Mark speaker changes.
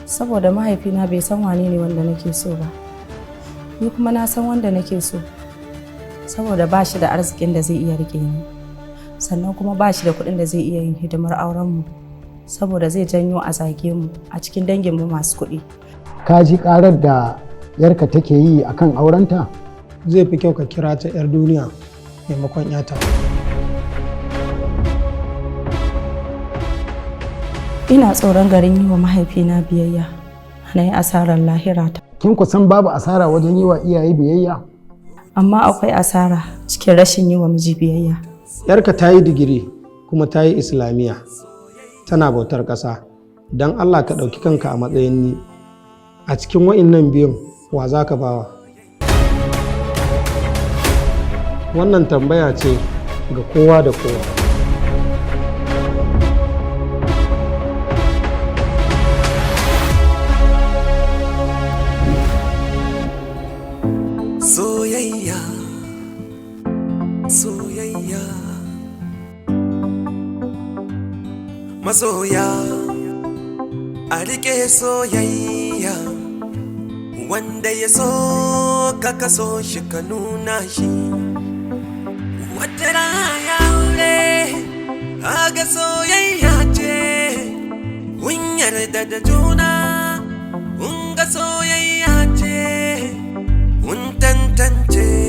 Speaker 1: Saboda mahaifina bai san wane ne wanda nake so ba. Ni kuma na san wanda nake so. Saboda ba shi da arzikin da zai iya rike ni. Sannan kuma ba shi da kuɗin da zai iya yin hidimar aurenmu. Saboda zai janyo a zage mu a cikin danginmu masu kuɗi.
Speaker 2: Ka ji karar da yarka take yi akan aurenta?
Speaker 3: Zai fi kyau ka kira ta 'yar duniya maimakon 'yata.
Speaker 1: Ina tsoron garin yi wa mahaifina biyayya. Na yi asarar lahirata.
Speaker 2: Kin kusan babu asara wajen yi wa iyaye biyayya?
Speaker 1: Amma akwai asara cikin rashin yi wa miji biyayya.
Speaker 3: Yarka ta yi digiri kuma ta yi islamiyya, tana bautar ƙasa. Don Allah ka ɗauki kanka a matsayin ni. A cikin wa'innan biyun wa za ka bawa? Wannan tambaya ce ga kowa da kowa.
Speaker 4: Soyayya, soyayya, masoya, a rike soyayya. Wanda ya so ka kaso shi, ka nuna shi. Wata rana aure kaga soyayya ce, kun yarda da juna, kun ga soyayya ce, kun tantance.